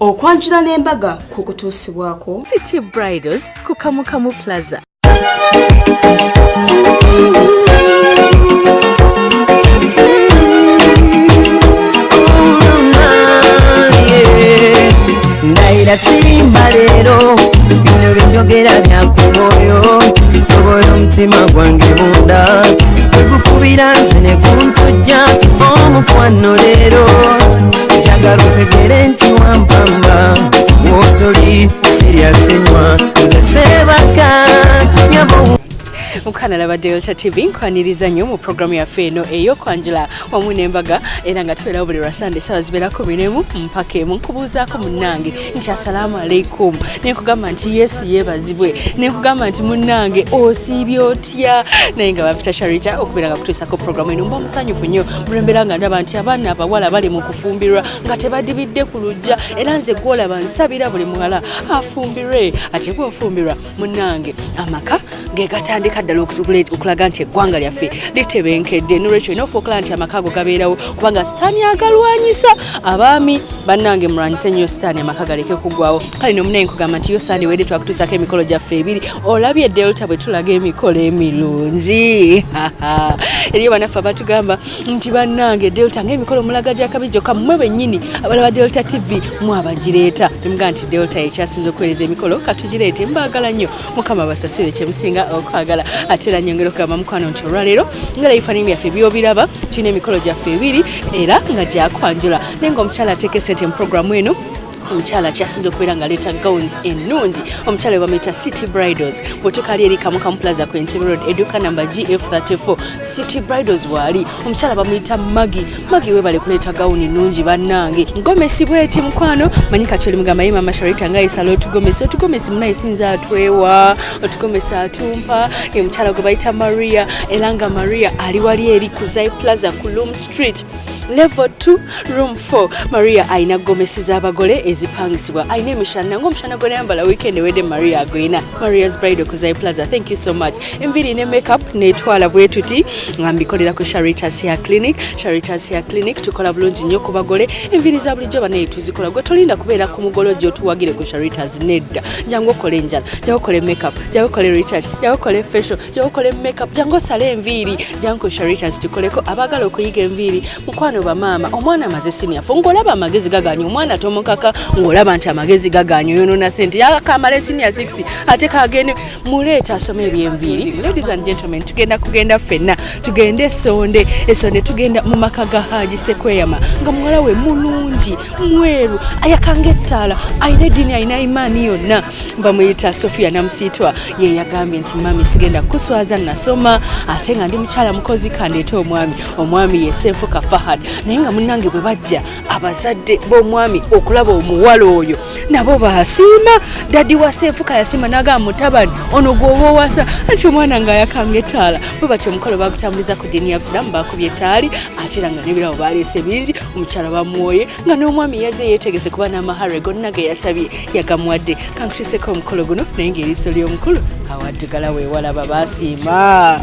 Okwanjula n'embaga kukutuusibwako City Bridals ku Kamukamu Plaza. Ndayira sirimba leero, bino byenjogera bya ku mwoyo. Tobola omutima gwange munda, tegukubira nze ne kuntujja omukwano leero. Njagala otegere nti wampamba, wotoli sirya sinywa, nze sebaka nyabo. Mukwana laba Delta TV, nkwaniriza nnyo mu programu yaffe eno ey'okwanjula wamu n'embaga, era nga tubeerawo buli lwa Sande essaawa zibeera 11 mpaka 1. Nkubuuzaako munnange nti assalaamu aleikum, nenkugamba nti Yesu yeebazibwe, nenkugamba nti munnange osiibye otya? Naye nga bapita Sharita okubeera nga kutuusako programu eno, mba musanyufu nnyo bulembera nga ndaba nti abaana abawala bali mu kufumbirwa nga tebadibidde ku luggya, era nze gwolaba nsabira buli muwala afumbirwe. Ate bw'ofumbirwa munnange, amaka ge gatandika ddala okulaga nti eggwanga lyaffe litebenkedde. Nolwekyo olina okuba nti amaka ago gabeerawo, kubanga sitaani agalwanyisa. Abaami bannange, mulwanyise nnyo sitaani, amaka galeke kuggwawo. Kale nomunaye nkugamba nti yo Sande wedde twakutuusako emikolo gyaffe ebiri. Olabye Delta bwe tulaga emikolo emirungi. Eriyo bannaffe abatugamba nti bannange Delta ngaemikolo mulaga gyakabi gyokka. Mmwe bennyini abalaba Delta TV mwabagireeta, nemugamba nti Delta ekyasinza okuweereza emikolo, katugireete. Mbaagala nnyo, Mukama basasule kyemusinga okwagala. Ate era nyongera okugamba mukwano nti olwaleero nga ebifaananyi byaffe byobiraba, tulina emikolo gyaffe ebiri era nga gyakwanjula, naye nga omukyala ateeka esente mu programu eno, omukyala kyasinza okubeera nga aleeta gowns ennungi, omukyala we bamuyita City Bridals. Bw'otuuka eri Kamukamu Plaza ku Entebbe Road, edduka namba GF34, City Bridals waali. Omukyala bamuyita Magi. Magi, webale kuleeta gawuni nnungi bannange. Gomesi bweti mukwano, manyi kati oli mugamba ye mama Sharita nga yesala otugomesi. Otugomesi munaye sinza atwewa otugomesi atumpa ye mukyala gwe bayita Maria, era nga Maria ali wali eri ku Zai Plaza ku Loom Street, level 2, room 4. Maria alina gomesi z'abagole ezipangisibwa, alina emishana ngaomushana gwe nayambala weekend ewedde, Maria agwina. Maria's Bridal ku Zai Plaza, thank you so much. Enviiri ne makeup netwala bwe tuti nga mbikolera ku Sharitas Hair Clinic. Sharitas Hair Clinic tukola bulungi nnyo ku bagole. Enviiri za bulijjo banaye tuzikola. Gwe tolinda kubeera ku mugolo gy'otuwagire ku Sharitas, nedda. Jangu okole enjala, jangu okole makeup, jangu okole retouch, jangu okole facial, jangu okole makeup, jangu osale enviiri, jangu ku Sharitas tukoleko. Abaagala okuyiga enviiri mukwano, bamaama, omwana amaze senior four ng'olaba amagezi gaganye, omwana tomukaka. Ng'olaba nti amagezi gaganye, oyonoona sente, yakamala senior 6 ate kagende, muleeta asome ebyenviiri. Ladies and gentlemen, tugenda kugenda ffenna, tugende esonde. Esonde tugenda mu maka ga Haji Sekweyama, nga muwala we mulungi, mweru, ayakanga ettaala, alina eddiini, alina imaani yonna, bamuyita Sofia Namusitwa. Ye yagambye nti mami, sigenda kukuswaza, nasoma ate nga ndi mukyala mukozi, kandeete omwami. Omwami ye Senfuka Fahad. Naye nga munnange bwe bajja abazadde b'omwami okulaba omuwala oyo, nabo basiima. Daddy wa Senfuka yasiima n'agamba, mutabani ono gw'oba owasa, anti omwana ng'ayakanga ettaala. Bwe batyo omukolo bagutambuliza ku ddiini ya Busiraamu, bakubye ettaali, ate era nga n'ebirabo baleese bingi. Omukyala bamuwoye nga n'omwami yazze yeetegese, kuba n'amahare gonna ge yasabye yagamuwadde. Kankutuuseko omukolo guno, naye ng'eriiso ly'omukulu awaddugala weewalaba baasiima.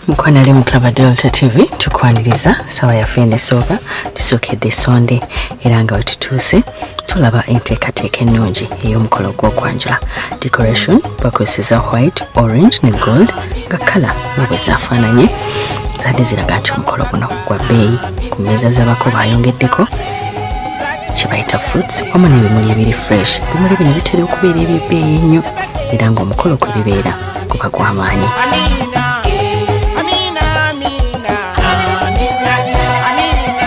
Mukwano ali mu Club Delta TV, tukwaniriza sawa yaffe eno esooka. Tusookedde Sonde, era nga wetutuuse tulaba enteekateeka ennungi ey'omukolo gw'okwanjula. Decoration bakozeseza white, orange ne gold, nga colour nga bwe zafaananye zadde ziraga nti omukolo guno gwa bbeeyi. Ku mmeeza z'abako bayongeddeko kye bayita fruits wamu n'ebimuli ebiri fresh. Ebimuli bino bitera okubeera ebyebbeeyi ennyo, era ng'omukolo kwe bibeera guba gw'amaanyi. Amina, Amina, Amina, Amina.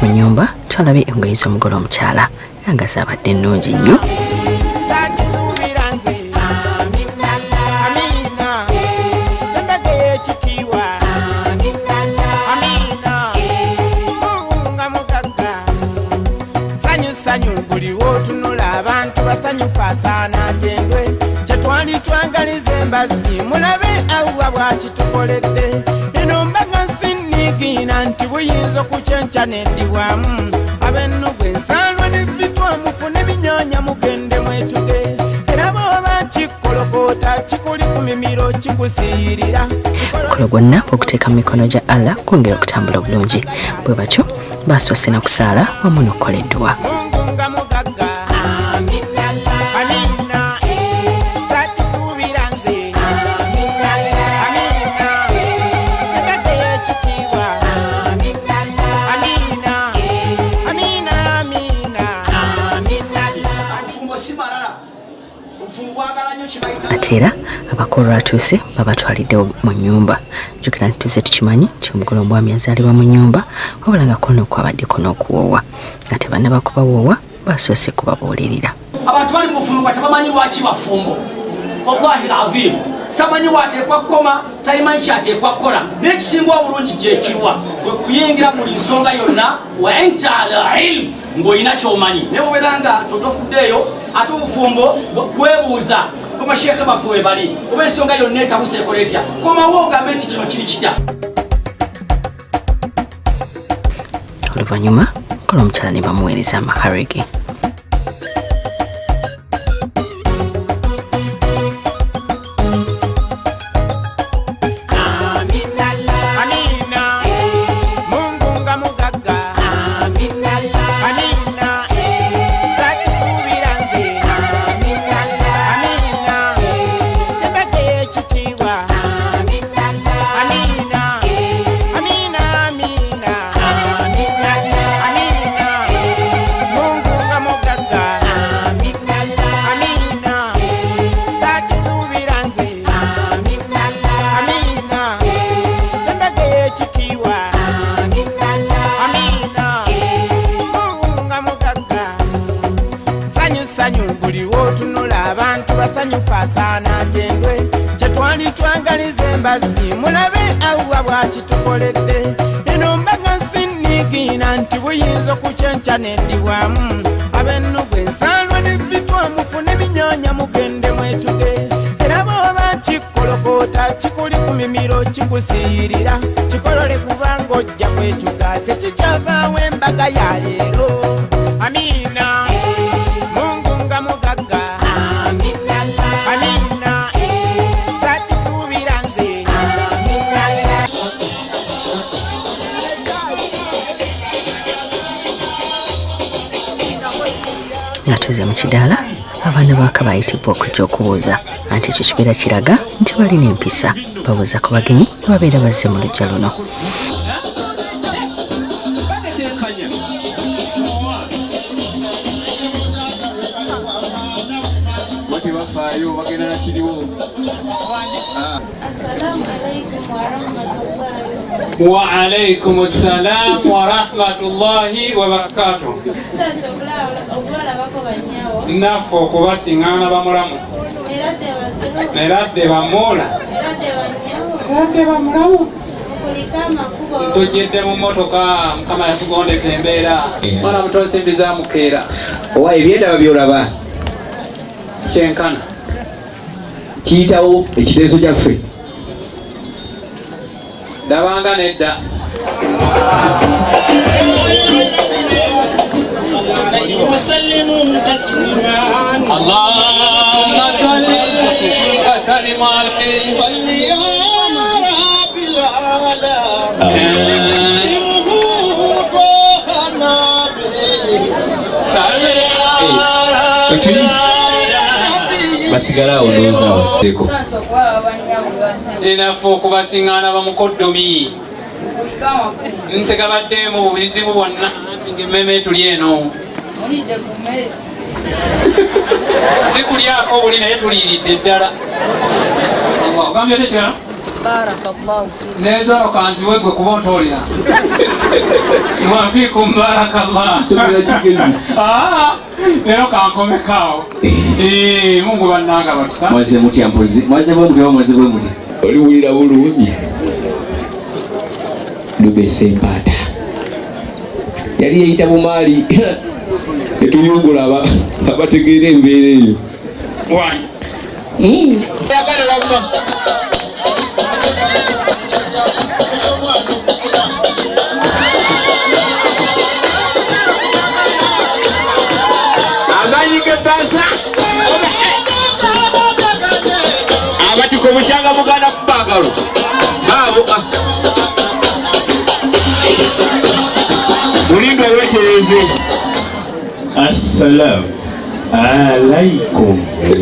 Mu nnyumba twalabye engoye z'omugole omukyala, era nga zaabadde ennungi nnyo. Sakisuubira nze. Amina, embaga ey'ekitiibwa. Amina, mungu mugagga. Sanyu sanyu buli wootunula, abantu basanyufu, asaana atendwe. Kyetwali twagaliza embazzi, mulabe Allah bwakitukoledde. Eno mbaga sinniigiina nti buyinza okukyenkya neddibwamu. Ab'ennugu ensaalwa ne vitwa, mufune binyanya mugende mwetuge. Era bw'oba kikolokoota kikuli ku mimiro kikusiirira. Omukolo gwonna okuteeka mu mikono gya Allah kwongera okutambula obulungi. Bwe batyo basoose na kusaala wamu n'okukola edduwa. Mungu nga mugagga. Ate era abako olwatuuse babatwaliddewo mu nnyumba. Jjukira nti tuzze tukimanyi nti omugole omwami azaalibwa mu nnyumba, wabula nga kono kwabaddeko n'okuwoowa, nga tebannaba kubawoowa basoose kubabuulirira. Abantu bali mu bufumbo nga tebamanyi lwaki bafumbo. Wallahi lazim, tamanyi wateekwa kukoma, tamanyi kyateekwa kukola, naye ekisinga obulungi gyekirwa kwe kuyingira buli nsonga yonna wa anta ala ilmu, ng'olina kyomanyi, naye obeera nga totofuddeeyo. Ate obufumbo kwebuuza bamasheekhe baffe we bali, oba ensonga yonna etabuse ekola etya, komawo ogambe nti kino kiri kitya. Oluvannyuma kola omukyala ne bamuweereza amaharege. Amina, Mungu nga mugagga. Amina, saakisuubira nze. Amina, embaga ey'ekitiibwa. Amina, Amina, Amina. Amina, Mungu nga mugagga. Amina, saakisuubira nze. Amina, embaga ey'ekitiibwa. Amina, Mungu nga mugagga. Sanyu sanyu buli wootunula, abantu basanyufu, asaana atendwe. Kyetwali twagaliza embazzi, mulabe Allah bw'akitukoledde. Eno mbaga nsinniigiina nti buyinza okukyenkya neddibwamu ab'ennugu ensaalwa ne vitwa, mufune binyanya mugende mwetuge. Era bw'oba kikolokoota kikuli ku mimiro kikusiirira, kikolole kubanga ojja kwetuga, tekikyavaawo embaga ya leero. Amiina, Mungu nga mugagga. Amiina, saakisuubira nze. Nga tuze mu kidaala, abaana baaka bayitibwa okujja okubuuza, anti ekyo kibeera kiraga nti balina empisa, babuuza ku bagenyi ne babeera bazze mu luggya luno. Tebafaayo, bagenda nakiriwo. Assalamu alaikum warahmatullahi. Waalaikum salam warahmatullahi wabarakatuh. Tusanyuse okubalabako bannyawo. Naffe okubasiŋŋaana bamulamu. Eradde basiru. Eradde bamuula. Eradde bannyawo. Eradde bamulamu. Kuliko amakubo. Tujjidde mu mmotoka, Mukama yatugondeza embeera. Mwana muto, nsimbi za mukeera. Owa ebyendaba byolaba. Kyenkana. Kiyitawo ekiteeso kyaffe. Ndabanga nedda. Allahumma salli wa sallim alayhi. Basigale awo, ndowooza. Enaffe okubasiŋŋaana bamukoddomi. Ntegabadde mu buzibu bwonna, anti ng'emmeme tuli eno. Si kulyako buli, naye tuliiridde ddala. Allah, ogambye otya kirala? Nezaalo kanziwe gwe kuba ontoolera. Wafiikum barakallah. Somera kigezi. Ah, leero kankomekaawo. Eh, Mungu bannanga batusa. Mwaze mutya mpozi? Mwaze bwe mutya oba mwaze bwe mutya? Oliwulira bulungi. Dube Sempata yali yeyita bumaali, netuyungula abategeera embeera eyo. Wanyi. Amaanyi g'ebbaasa abatiko bukyanga muganda kubangalo baabo mulindwa wetereze. Assalamu alaikum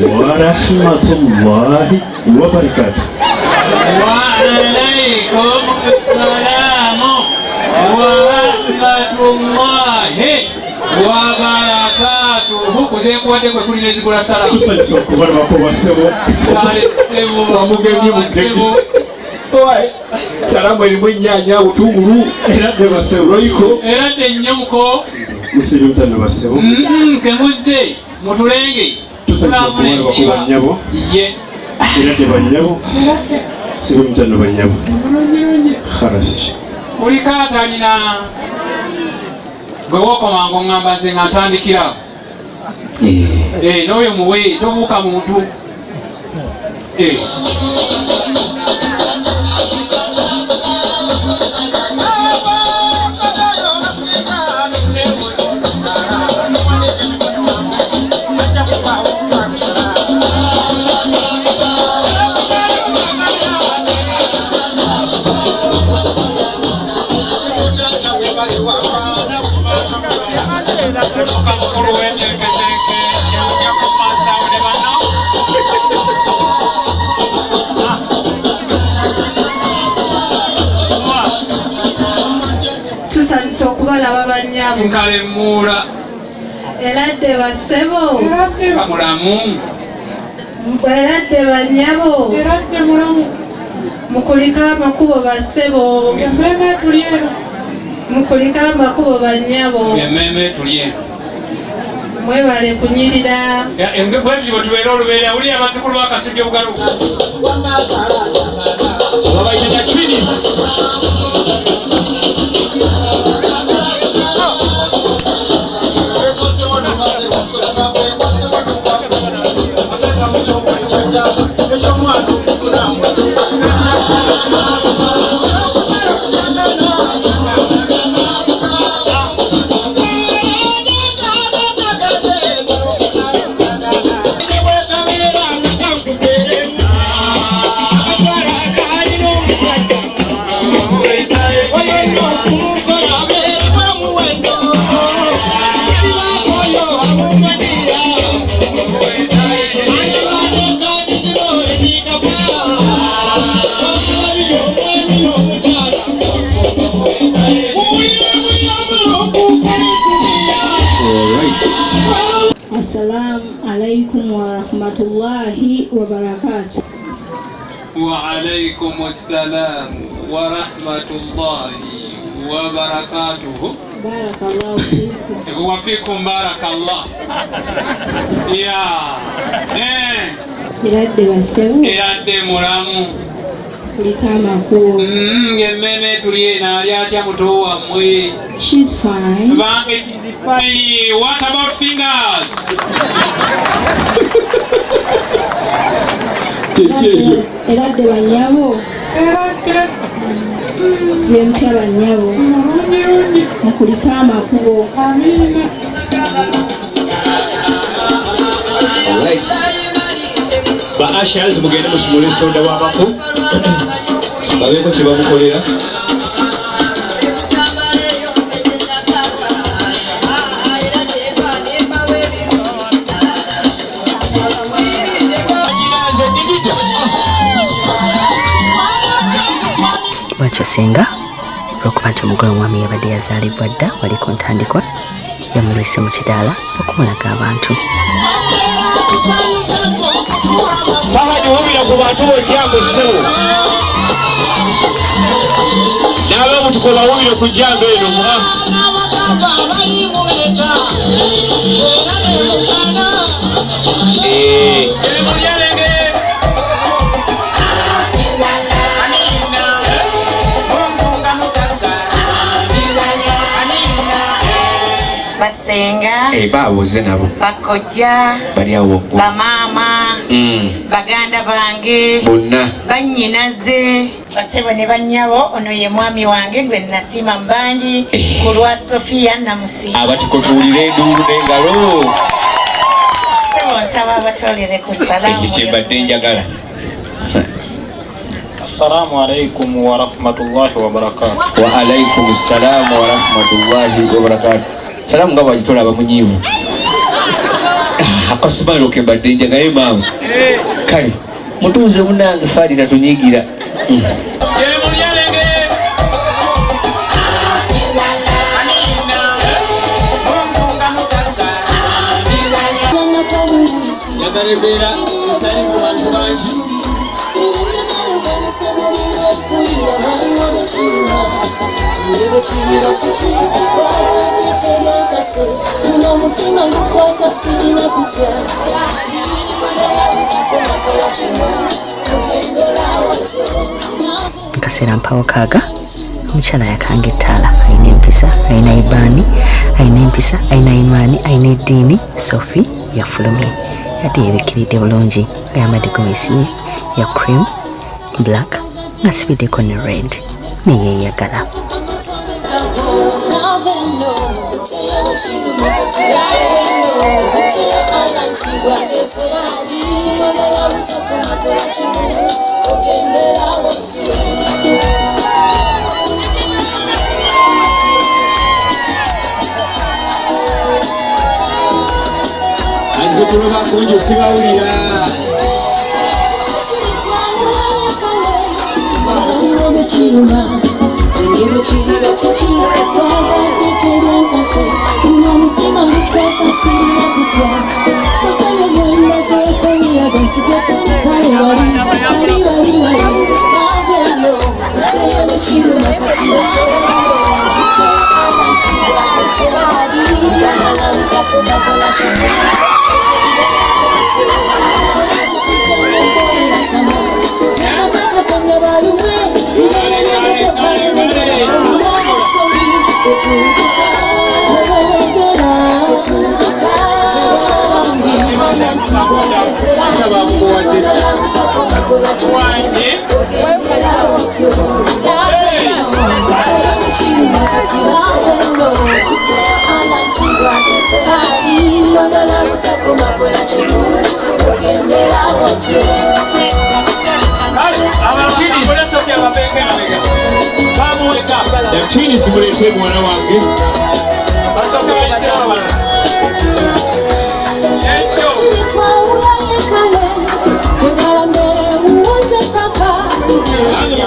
warahmatullahi wabarakatuh. Waalaikum salamu warahmatullahi wabarakatuhu. Kuzenkuwadde kwe kuli nezigula salaamu. Tusanyusa okubalabako basebo. Kale ssebo. Wamugemye Ssebo. Owaye, salaamu erimu ennyaanya, butungulu, Era dde basebo. royiko. Era dde nnyo muko. Musibye mutano basebo. Kemuzze mutulenge. Tusanyusa okubalabako bannyabo. Ye. Era dde bannyabo. Sibye mutano bannyabo. Kharasi. Kuliko atalina gwe wokomanga oŋŋamba nze nga ntandikirawo. N'oyo muwe tobuuka muntu. Mukulu w'enteeketeeke ejja ku maaso awo ne banno. Tusanyusa okubalaba bannyabo. Nkale mmuula. Era dde bassebo. Era dde bamulamu. Era dde bannyabo. Era dde mulamu. Mukulike amakubo bassebo. Emmeeme tuli eno. Mukulike amakubo bannyabo. Emmeeme tuli eno. Mwebale kunyirira. Bwe tutyo bwe tubeera olubeera wulira abazzukulu b'Akasujju Obugalu. Babayita Twins. Assalamu alaikum warahmatullahi wabarakatuh. Wa alaikum assalam wa rahmatullahi wa barakatuhu. Barakallahu fikum. Wa fikum barakallah. Ya. Eradde bassebo. Eradde mulamu. Kuliko amakubo. Ng'emmeme tuli eno ali atya muto wammwe? She's fine. Bange she's fine. What about fingers? Eradde bannyabo. Sibye mutya bannyabo. Mukulike amakubo. Alright. Ba ushers mugende musumule soda w'abako. Babeeko kye bamukolera. Bwatyo singa olw'okuba nti omugole omwami yabadde yazaalibwa dda wali ku ntandikwa yamulwise mu kidaala okumulaga abantu. Fahadi wubira ku bantu b'ojjangu ssebo. N'ab'obutuko bawubire ku jjangu eno mwa. Basenga Babuze nabo. Bakojja bali awo waggulu. Bamaama baganda bange bonna bannyinaze basebo ne bannyabo. Ono ye mwami wange gwe nasiima mbangi ku lwa Sofiya Namusi. Abatiko tuwulire enduulu n'engalo. Ssebo nsaba abatwalire ku salaamu. Ekyo kye mbadde njagala. Assalamu alaikum wa rahmatullahi wa barakatuh. Wa alaikum assalamu wa rahmatullahi wa barakatuh. Salamu nga bw'agitwala abamunyiivu. Akasimailo ke mbadde njagala ye maama. Kale mutuuze munnange Faadi tatunyiigira. Naddala embeera etali mu bantu bangi. Mukaseera mpawo kaaga omukyala yakanga ettaala, alina empisa, alina ibaani, alina empisa, alina imaani, alina eddiini. Sophie yafulumye yadde yebikiridde bulungi nga yambadde gomesi ye ya cream black ng'asibiddeko ne red neyeeyagala. Azzukulu bakungi sibawulira. Lakini simulete mwana wange.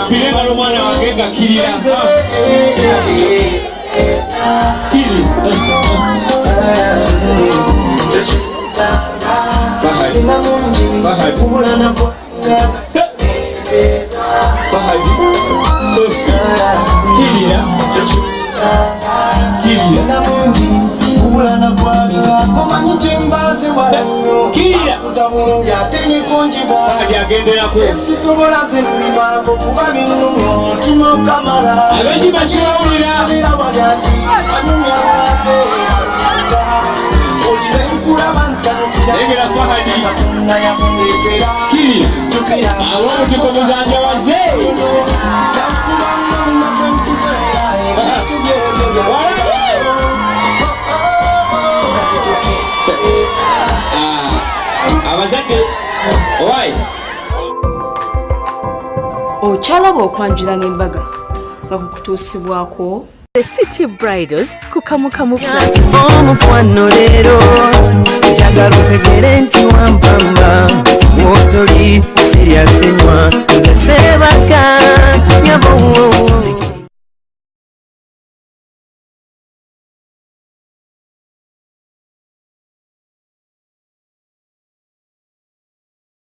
Mpire mwana wange ngakirira. Kiri. Bahari. Bahari. Sophie. Kirira. Kirira. Kirira. Bahari agenderako. Abengi basibawulira. Lengera Fahadi. Kiri. Ab'obutiko muzanjawaze. Abazadde owai Okyalaba okwanjula n'embaga nga kukutuusibwako The City Bridals ku Kamukamu Plaza. Omukwano leero njagala otegere nti wampamba wotoli sirya sinywa nze sebaka nyabo.